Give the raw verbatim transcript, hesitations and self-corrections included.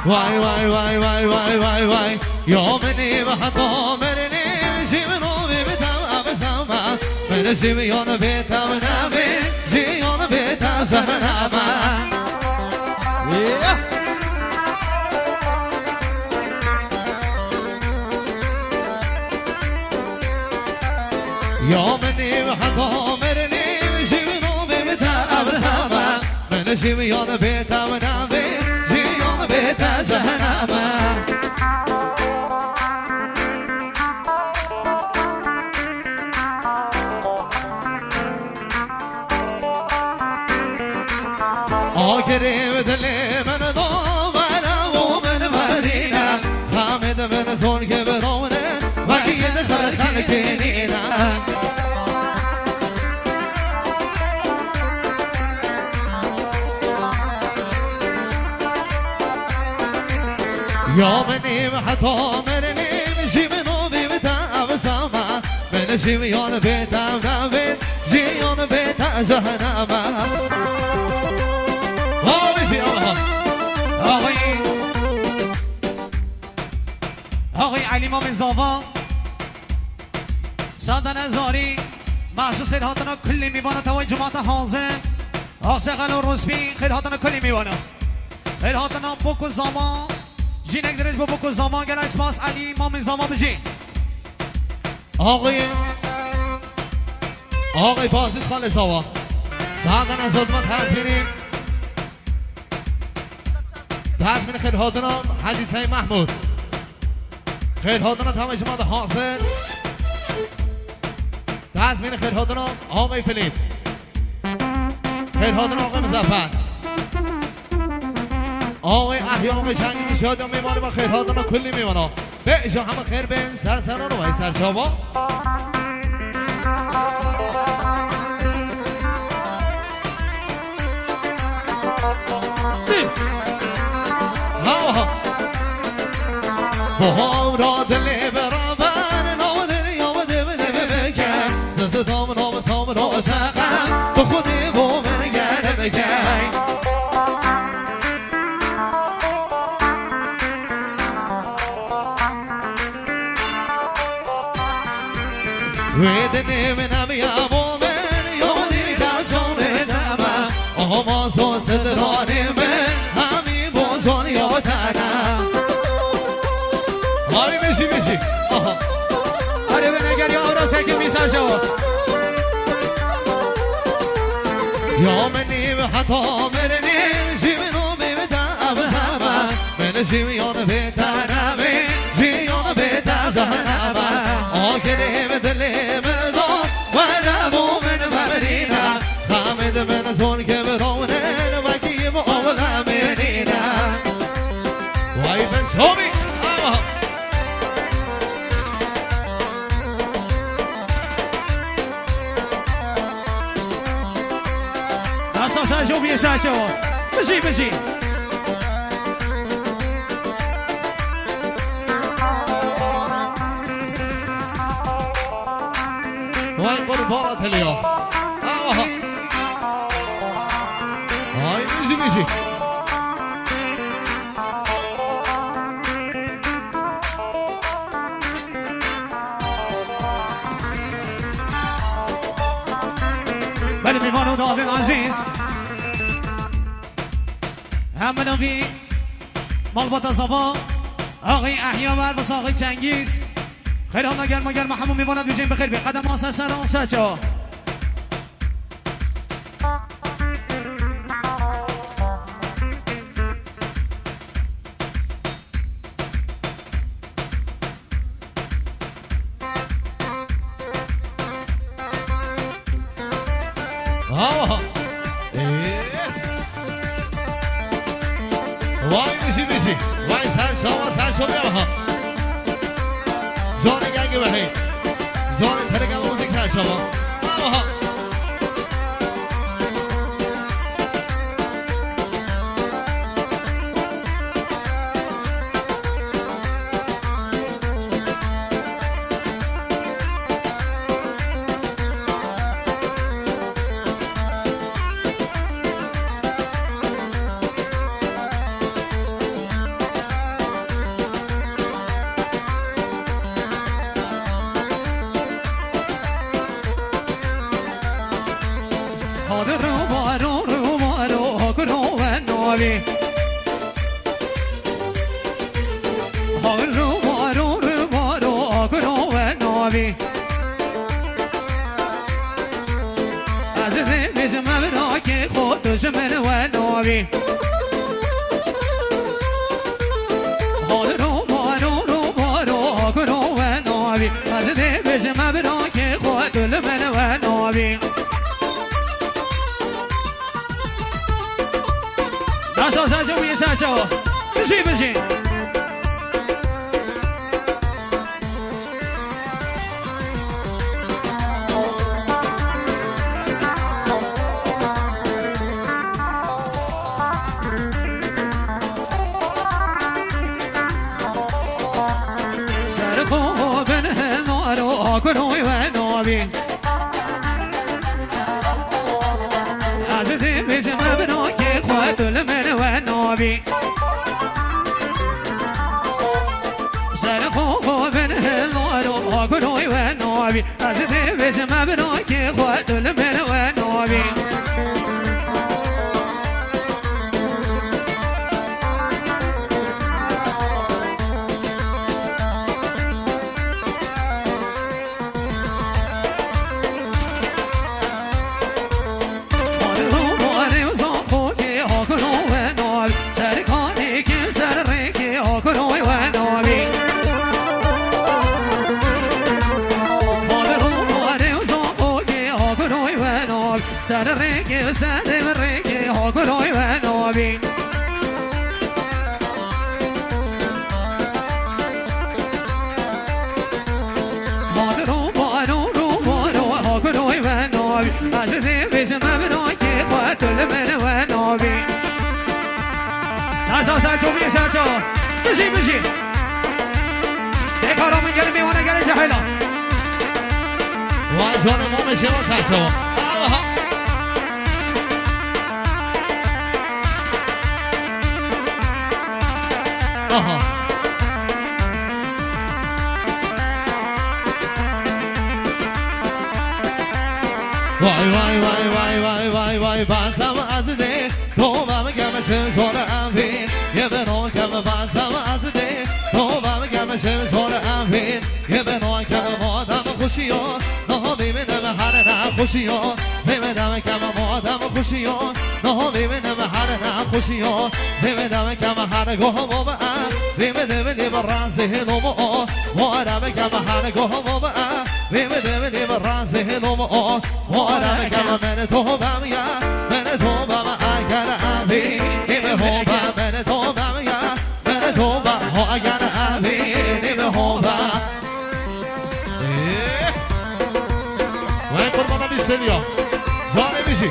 Vay, vay, vay, vay, vay, vay, vay. Ya min ê bi heta merinê, ji min û bê bi tev ev zama. Min ji min yon bê tev nabê, ji yon bê tev zehnama. Yeah. Ya min ê bi heta merinê, ji min û bê bi tev zama. Min ji min yon bê tev nabê, ji yon bê tev zehnama. Agirê dilê min do vera û min verîne. Xemê di min zor gibirovne, wekî di xelkê nîne. Ya min ê bi heta merinê, ji min û bê bi tev zama. Min ji min yon bê tev nabê, ji yon bê tev zehnama. Abi ji Allah. Axay, axay Elî Mamê Zava. Sandana Zarî, mexsûs xêr hatina kulî mîvana tawayê cemaata hazir. Axse Xelo Rûspî, xêr hatina kulî mîvana. Xêr hatina Boko Zama. Jinek dirêj bo Boko Zama, gelek spas Elî Mamê Zama bijî. Axê, axê Bazîd Xalê Zava. Sandana Zodma tezmînî. Tezmînî xêr hatina Hecî Sey Mehmûd. Xêr hatina tamê cemaata hazir. Tezmînî xêr hatina axê Filîp. Xêr hatina axê Muzaffer. Axê Ehya, axê Şengî, şadiya mêvanê ve xêr hatina kulî mêvana. Bêje heme xêr bên, ser seran û vay ser çava. Ha, ha. Bo hawra dilê beraber, nav derya ve dev dev bike. Zizidam nav samro seqem, tu xudê bo min gerem key. Wê dinê min em ya bo min, yo dîka şonê dema. Oho mazo sidranê min, hemî bo zon yo tena. Harî bijî, bijî. Aha. Harî wê neger ya ewra sekin mîsa şewa. Ya min nîv heta mirinê, ji min û bê min de ev hema. Min jiyan bê te nebê, jiyan bê te zehnema. Axirê min dilê min da, were bo min verîne. Xemê di min zor kevir û nin, wekî bi oxlemê nîne. Vay ben çavî. Aha. Nasa sen jo bir sen çava. Bijî, bijî. Vay kurban teliyor. Aha. Ay, bijî, bijî. Belê mêvan û davên ezîz. Em mirovî malbata Zava, axî Ehya ver, bes axî Çengîz. Xêr hana germa germa hemû mêvana dibêjin bi xêr bê. Qedema ser ser, ser çawa. Hawa. Ee. Vay bijî bijî. Vay ser şava, ser şova ya ha. Zone gel gibi hey. Zone terega müzik her şava. Aha. Rûbaro, rûbaro, kuro we navî. Hol rûbaro, rûbaro, kuro we navî. Ez dê bêjim ev rakê xwe, tu ji min we navî. Hol rûbaro, rûbaro, kuro we navî. Ez dê bêjim ev rakê xwe, tu li min we navî. Nasa saço, wî saço. Bijî, bijî. Ser xwe bin hemaro, kuroy we navî. Ez dê bêjim ev rakê xwe, tu li min we navî. Ser xwe xwe bin hemaro, kuroy we navî. Ez dê bêjim ev rakê xwe, tu li min we navî. Ser rêkê, ser rêkê, ha kuroy we navî. Hadi ro baro, ro baro, ha kuroy we navî. Ez dê bêjim ev rakê xwe, tu li min we navî. Nasa saço, wî saço. Bijî, bijî. Ê kara min gelin, mêwana gelin cehêla. Vay canım, o meşe o saço. Aha. Aha. Vay, vay, vay, vay, basam azide. Tova me keme şin şore anvin. Ye beno keme basam azide. Tova me keme şin şore anvin. Ye beno keme modam xuşiyo. Noho bimine me hare na xuşiyo. Zeme dame keme modam xuşiyo. Noho bimine me hare na xuşiyo. Zeme dame keme hare goho mo ba. Zeme dame ni ba razê no mo. Mo ara me keme hare goho mo ba. Vê min de min ê min razê hêlo min o. Mo ara me keme min to bam ya. Min to bam a gel abi. Ê min ho ba min to bam ya. Min to ba ho a gel abi. Ê min ho ba. Ee. Vay kurbana bir seniyor. Canım işi.